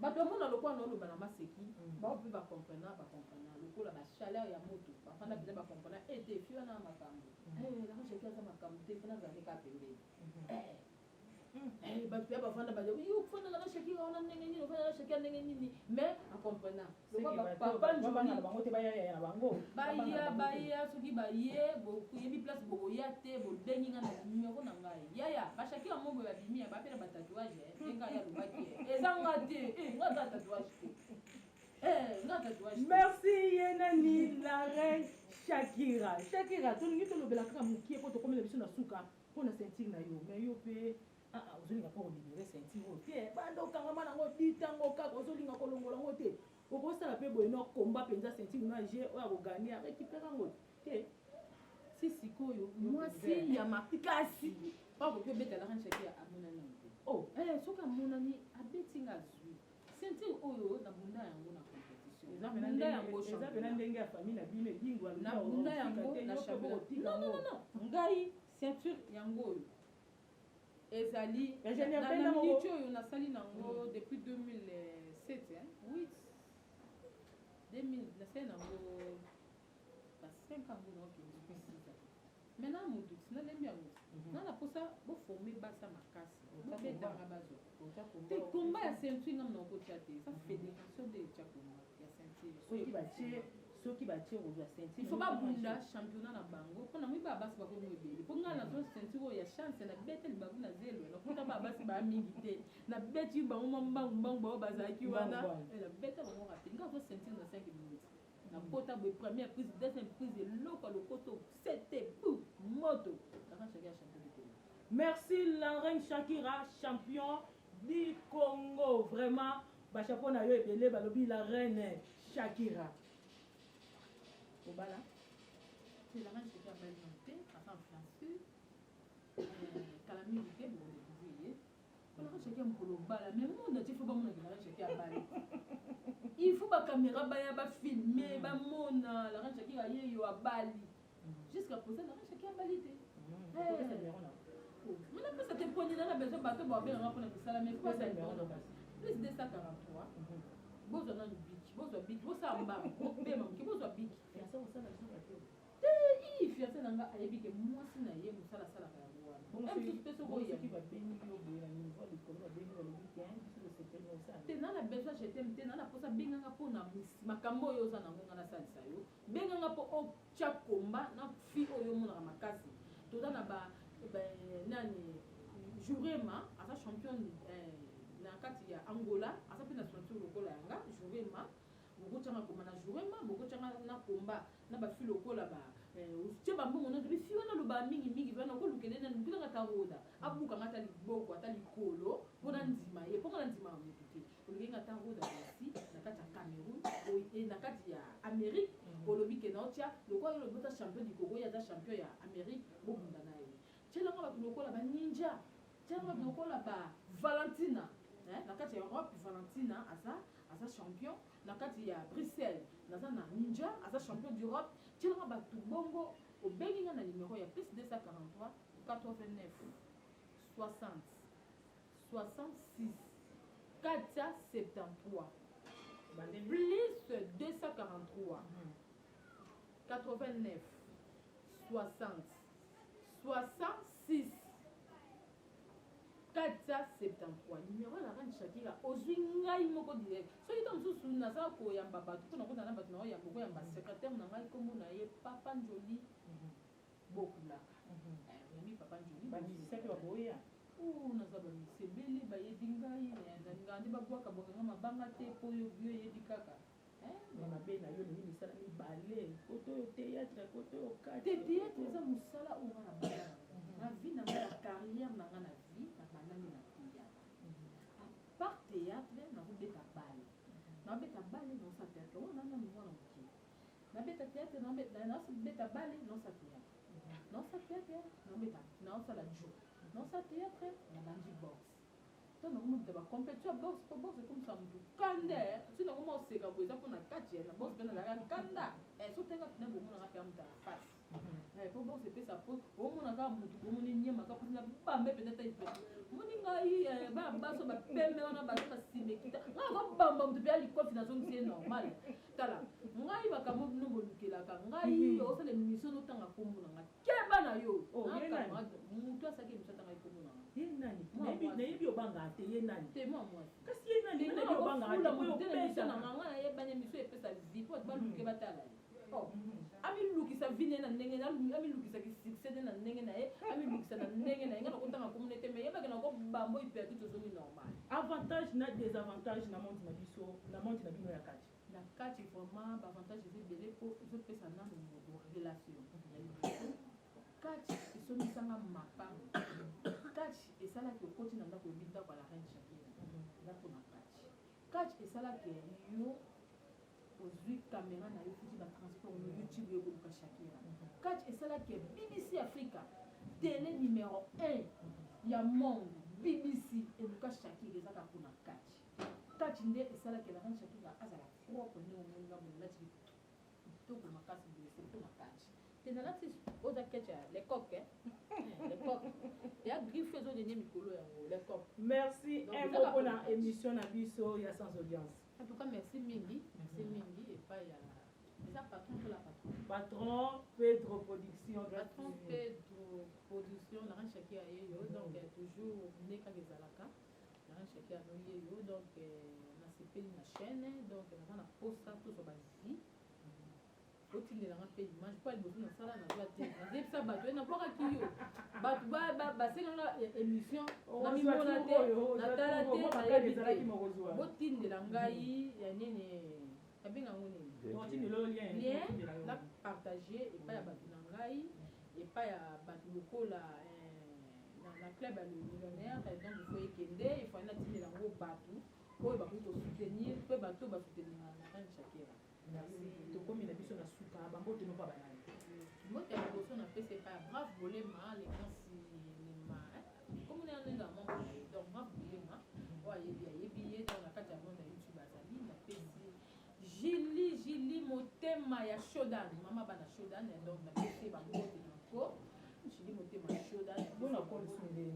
Bato bamona lokola naoloba na maseki, bao mpe bacomprena, bacomprena lokola bachaleur ya moto, bafanda mpenza, bacomprena ete fi wana makambo, la reine Shakira aza makambo te, fana azalaki kaka pembeni. Bato ya bafanda baza yo ofandaka na Shakira wana ndenge nini, ofanda na Shakira ndenge nini, mais acomprena papa na bango te, baya na bango. Baya, baya, soki baye, boyebi place bokoya te, bobengi nga na numero na ngai. Yaya bashakira mo boye babimi ya bapela batatouage, ndenge ya alobaki eza nga te, nga aza tatouage te, nga tatouage. Merci. Ye nani? La reine Shakira. Shakira, tolingi tolobela kaka mokie mpo tokomela biso na suka mpo na ceinture na yo. Mais yo mpe ozolinga mpo kolibérer ceinture oyo te, banda okangama nango ditango kaka, ozolinga kolongola yango te. Okosala mpe boye no komba mpenza ceinture no age oyo akogagner arécupérer yango te. Si sikoyo mwasi ya makasi. Po akoki obeta la reine Shakira amonani nanu te. Oh. Eh, soki amonani abeti nga azui. Ceinture oyo na bunda yango na competition. Eza Na pena bunda ndenge yango eza pena championnat. ndenge ya famille na bino edingo alobi Na bunda yango te na yo pe championnat. bokotika Non non yango. non non. Ngai ceinture yango oyo ezali Ingénieur na, Benda na moko. minute oyo nasali nango depuis 2007 hein, 8 2000 nasali nango ba 5 ans ngo naokende soki 6 ans. Maintenant mutu ti nalembi yango ti. Nga na posa bo former basi ya makasi. Bobetanga bazwa. Te combat ya ceinture nga mna kotia te. Eza federation nde etia combat ya ceinture. Soki batie soki batie kozwa ceinture. Il faut babunda championnat na bango mpo na moi baa basi bakomi ebele mpo ngai nazwa ceinture oyo ya chance na bete libaku na zelo nakuta baa basi baa mingi te na beti bango mwa mbangu mbangu bao bazalaki wana na beta bango rapide ngai nazwa ceinture na 5 minutes Na kota boye première prise, deuxième prise, eloko ya lokoto, sete, pou, moto. La reine Shakira champion du Congo. Merci la reine Shakira champion du Congo vraiment ba chapeau na yo ebele balobi la reine Shakira obala C'est la reine Shakira abali nanu te, aza en fiancé. Kala mingi te boko découvrir ye. Lara Shaki mokolo obala mais monde entier faut bamona ke Lara Shaki abali. Il faut ba caméra baya ba filmer bamona Lara Shaki aye yo abali. Jusqu'à présent Lara Shaki abali te. Mais napesa te poni na na besoin bato babengaka mpona misala mais faut pesa numéro na plus 243 bozwa nanu biki bozwa biki bosala mbangu bopema moke bozwa biki te ii fiance na nga ayebi ke mwasi na ye mosala asalaka yango wana mosusu mpe soki soki babengi yo boye na niveau ya likolo babengi balobi te biso tosepeli na osala te na na besoin je t'aime te na na posa benganga mpo na makambo oyo oza nango nga nasalisa yo benganga mpo otya komba na fille oyo omonaka makasi toza na ba, ba nani Jurema aza champion eh, na kati ya Angola aza mpe na ceinture lokola yanga Jurema Bokotia nga koma na jurema, bokotia nga na combat na ba fille lokola ba otie ba mbongo nionso bi fille wana alobaka mingi mingi vraiment nakolukela ye nani lukela nga ata roda abuka nga ata liboko ata likolo po na ndima ye po nga na ndimaka mutu te olukeli nga ata roda Rossy na kati ya Cameroun oye na kati ya Amerique olobi ke naotia lokola yo olobi oza champion du Congo ye aza champion ya Amerique bobunda na ye tiela nga batu lokola ba ninja tiela nga batu lokola ba Valentina na kati ya Europe Valentina aza aza champion na kati ya Bruxelles naza na ninja aza champion d'Europe tiela nga batu bongo obengi nga na numero ya plus 243 89 60 66 473 plus 243 89 60 66 473 numero ya la reine Shakira ozui ngai moko direct soki ntango mosusu naza koyamba bato mpo nakotana na bato na oyamba okoyamba secrétaire na ngai nkombo na ye papa Njoli bokulaka oyambi papa Njoli ba musicien mpe bakoya naza ba musicien ebele bayebi ngai nalingaka nde babwaka bwaka ngai mabanga te mpo yo oyebi kaka Mais mabe na yo olingi misala mibale kote oyo theatre kote oyo kati. Te theatre eza musala oyo nga na banda nango na vie na nga na carrière na nga na vie na bandani na theatre à part theatre nazo beta balle na beta balle na osala theatre wana nanu mwana moke na beta theatre na beta balle na osala theatre na osala theatre na beta na osala jo na osala theatre na bandi boxe To nakomi moto ya ba complexe ya boxe po boxe ekomisa moto kanda eh. Soki nakoma koseka boye eza pona catch eh. Na boxe pe nazalaka kanda eh. Soki otali nga pena boye omonaka pena moto ya face eh. Po boxe epesa po omona kaka moto boye omoni niema kaka po na bambe pena ata hyper omoni ngai eh, bana basi oyo bapembe wana baza na sima ekita ngai nazobamba moto pena likofi nazongisi ye normal tala ngai makambo bino bolukelaka ngai osala emission notanga kombo na ngai Keba na yo. Oh, ye nani? Mutu asaki emission atanga kombo na nga. Ye nani? Nayebi nayebi obanga te ye nani? Te mwa mwasi. Kasi ye nani? Nayebi obanga te. Oyo pesa na nga nga nayebani emission epesa vie po bato baluke batala ye. Oh. Amilukisa vie na ye na ndenge na amilukisa ki succès na ndenge na ye, amilukisa na ndenge na ye. Nga nakotanga kombo na ye te mais yebaki nakobambo hypercute ozongi normal. Avantage na desavantage na monde na biso, na monde na bino ya kati. Na kati vraiment ba avantage eza ebele po ezo pesa nanu moto relation ya liboso catch esombisa nga mapangu catch esalaki okoti na ndako oyebi ndako ya la reine Shakira eza pona catch catch esalaki yo ozui camera na yo futi ba transport no youtube yo koluka Shakira catch esalaki BBC Africa tele numero 1. Ya monde BBC eluka Shakira eza kaka pona catch. Catch nde esalaki la reine Shakira azala propre ndenge omoni nga boye nalati kitoko makasi boye c'est pona catch. Te nalati oza catch ya le coq hein. Le coq. Ya griffe ezo denie mikolo yango le coq. Merci un mot pona émission na biso ya sans audience. En tout cas merci mingi, merci mingi epai ya eza patron to la patron? Patron Pedro production. Patron Pedro production na reine Shakira ye yo donc toujours nde kaka ezalaka na reine Shakira no ye yo donc nasepeli na chaîne donc naza na posa tozwa ba vie otindela nga mpe image mpo ya liboso nasala nazwa te nazebisa bato ye nabwakaki yo bato basenganga émission na mimona te natala te nayebi te botindela ngai ya nini babenga yango nini lien na partage epai ya bato na ngai epai ya bato lokola na club ya le millionnaire donc il faut ekende il faut natindela yango bato oyo bakoki kosoutenir mpe bato oyo basoutenir na reine Shakira. Merci. Tokomi na biso na suka bambote no pa banani. Mbote ya liboso napesi epai ya Brave Bolema le grand cinéma komona ya ndenge ya membre na ye donc Brave Bolema oyo ayebi ayebi ye donc na kati ya monde ya YouTube azali napesi Julie Julie motema ya Shodan mama bana Shodan donc napesi ye bambote na ko Julie motema ya Shodan bona ko lisusu ndenge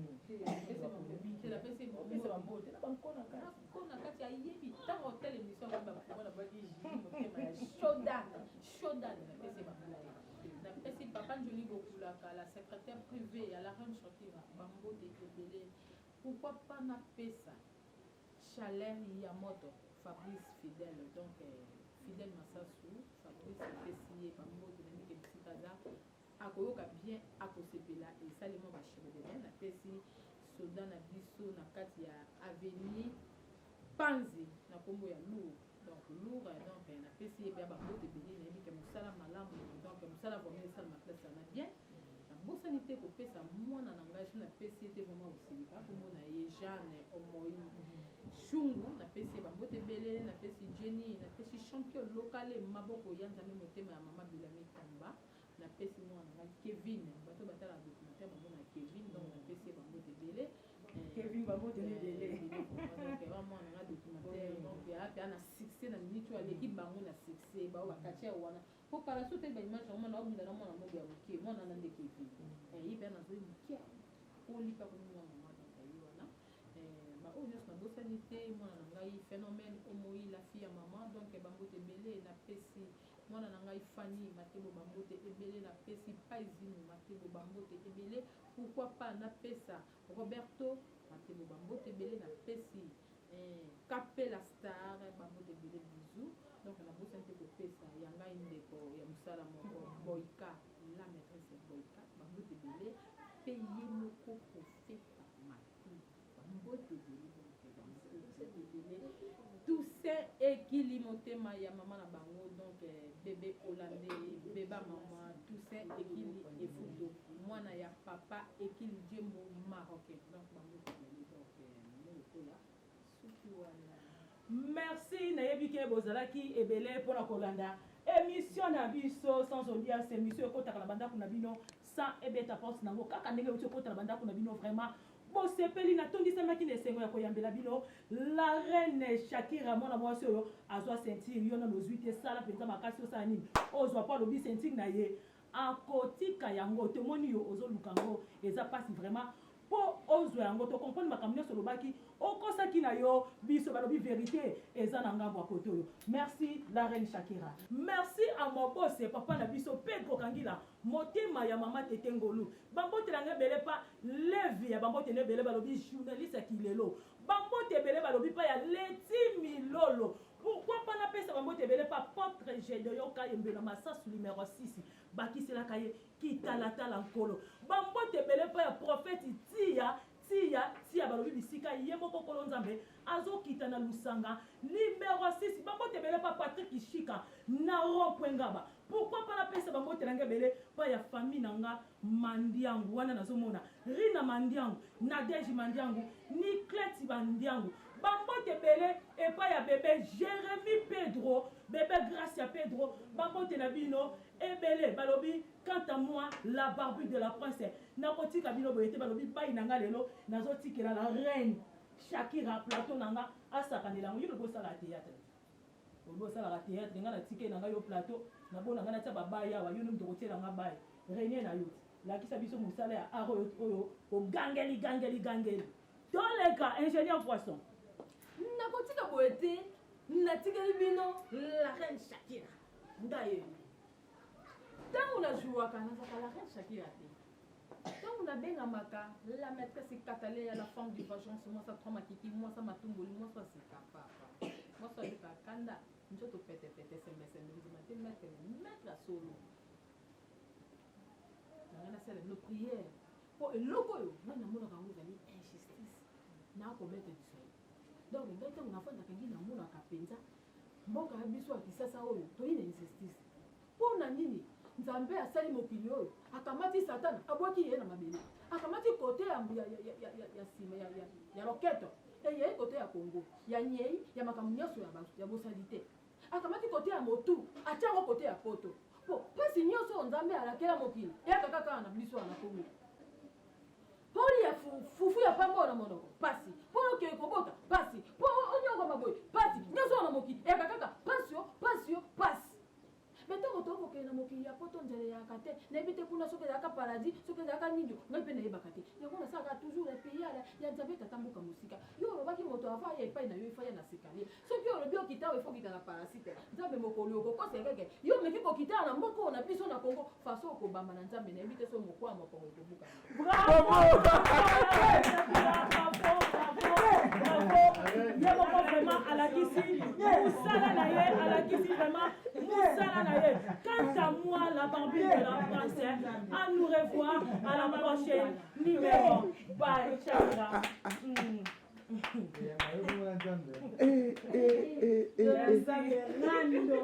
napesi opesa bambote na banko na kati ko na kati ayebi ntango otala émission yango bakomona baki Julie motema ya Shodan Shodan napesi bambote napesi papa Njoli Bokulaka la secrétaire privée ya la reine Shakira bambote ebele pourquoi pas napesa Chaleur ya moto Fabrice Fidèle donc Fidèle Masasu Fabrice napesi ye ba mbote na mike bisika aza akoyoka bien akosepela esali mwa ba chebedebe napesi soda na biso na kati ya avenue Panzi na kombo ya Lourd donc Lourd donc napesi ye mpe ba mbote ebele nayebi ke mosala malamu donc mosala vraiment esalama place wana bien Nabosani te kopesa mwana na ngai soki napesi ye te vraiment akosilika kombo na ye Jeanne Omoi Shungu napesi ye bambote ebele napesi Jenny napesi champion lokale maboko ya Nzambe motema ya mama Bilami Tamba napesi mwana na ngai Kevin bato batalaka documentaire bamona Kevin donc napesi ye bambote ebele Kevin bambote ebele donc ba mwana na documentaire donc ya pe na succès na minute oyo aleki bango na succès bao bakatiere wana Po kala soki otali ba image yango mwana abunda na mwana moko ya mukie mwana wana nde Kevin eh ye pe nazoi mukie akoli pe akomi mwa mama donc ye wana eh ba oyo nionso nabosani te mwana na ngai phenomène omoyi la fille ya maman donc ba mbote ebele napesi mwana na ngai Fanny matebo ba mbote ebele napesi Paizinu matebo ba mbote ebele pourquoi pas napesa Roberto matebo ba mbote ebele napesi Eh kapela star ba mbote ebele bisous donc na bosani te kopesa ya ngai ndeko ya musala moko boyka la maitresse ya boyka ba mbote ebele pe ye moko profeta matu ba mbote ebele donc ba mbote ebele Toussaint ekili motema ya mama na bango donc bebe hollandais beba mama Toussaint ekili efuto mwana ya papa ekili djembo marocain donc ba mbote ebele donc Merci nayebi ke bozalaki ebele pona kolanda emission na biso sans audience emission ekotaka na bandako na bino sans ebeta porte nango kaka ndenge euti ekota na bandako na bino vraiment bosepeli natondisamaki na esengo ya koyambela bino la reine Shakira mwana mwasi oyo azwa ceinture yo nano ozwi te sala mpenza makasi osala nini ozwa mpo alobi ceinture na ye akotika yango tomoni yo ozoluka yango eza pasi vraiment po ozwa yango to comprendre makambo nyonso olobaki okosaki na yo biso balobi verite eza na ngambo ya kote oyo merci la reine Shakira merci à mon boss papa na biso Pedro Kangila motema ya mama Tete Ngolu bambote na nga ebele pa Levi ya bambote na ebele balobi journaliste ya kilelo bambote ebele balobi pa ya Leti Milolo pourquoi pas napesa bambote ebele pa Apotre Gedeon Kayembe na Masasu numero 6 bakiselaka ye Kitalatala nkolo. Ba mbote ebele epai ya prophète Tia Tia Tia balobi bisika ye moko nkolo Nzambe azokita na Lusanga numero 6 ba mbote ebele pa Patrick Shika na rond point Ngaba pourquoi pas napesa ba mbote na nga ebele pa ya famille na nga Mandiangu wana nazomona Rina Mandiangu Nadège Mandiangu Niclette Bandiangu ba mbote ebele epai ya bebe Jeremie Pedro bebe. Na Gracia Pedro, bambote na bino ebele. Balobi quant à moi, la barbue de la prince, nakotika bino boye te. Balobi bai na nga lelo nazotikela la reine Shakira plateau na nga asakanela yango. Yo lobi osala théâtre, olobi osalaka théâtre, nga natikeli na nga yo plateau nabona nga natia babai awa, yo nde moto okotiela nga bai renie na yo ti lakisa biso mosala ya art oyo oyo ogangeli gangeli gangeli. Toleka ingénieur poisson. Nakotika boye te, natikeli bino la reine Shakira. Ngai oyo ntango nazwaka nazalaka la reine Shakira te, ntango nabengamaka la maîtresse Kataleya, la femme du vengeance, mwasa trois makiki, mwasa matumboli, mwasa sika papa, mwasa ayokaka kanda, nzoto petepete, sembesembe, ndima te maître, maître ya solo. Nanga nasala bino prière mpo eloko oyo ngai namonaka yango ezali injustice na komete du soleil. Donc ngai ntango nafandaka ngi namonaka mpenza mboka ya biso ya Kisasa oyo toyi na injustice. Mpo na nini Nzambe asali mokili oyo, akamati Satana abwaki ye na mabele, akamati kote ya, ya, ya, ya, ya, ya nsima ya, ya, ya loketo eyei kote ya Kongo ya nyei ya makambo nyonso ya, ya bosali te, akamati kote ya motu atia yango kote ya poto, mpo mpasi nyonso oyo Nzambe alakela mokili eyaka kaka na biso na Kongo. Poli ya fufu ya pamba na monoko pasi, mpo okei kobota pasi, mpo onyokama boye pasi, nyonso oyo na mokili eyaka kaka pasi yo pasi yo pasi. Me ntango tokoki kokende na mokili ya poto, nzala eyaka te. Nayebi te kuna soki ezalaka paradis, soki ezalaka nini, ngai mpe nayebaka te yango. Nasalaka toujours prière ya Nzambe tata mboka mosika. Yo olobaki moto ava aya epai na yo efaya na sekale. Soki olobi okita oyo, efokita na parasite. Nzambe, mokolo okokosa ekeke yo omeki kokita na mboka oyo na biso na Kongo, faso okobamba na Nzambe. Nayebi te so mokwa mokongo ekobuka. Bravo! Bravo, bravo! Ye moko vraiment alakisi mosala na ye, alakisi vraiment mosala na ye. Quant à moi, la barbue de la France, à nous revoir à la prochaine numéro. Bye, Shakira. Eh, eh, eh, eh, eh. Rando.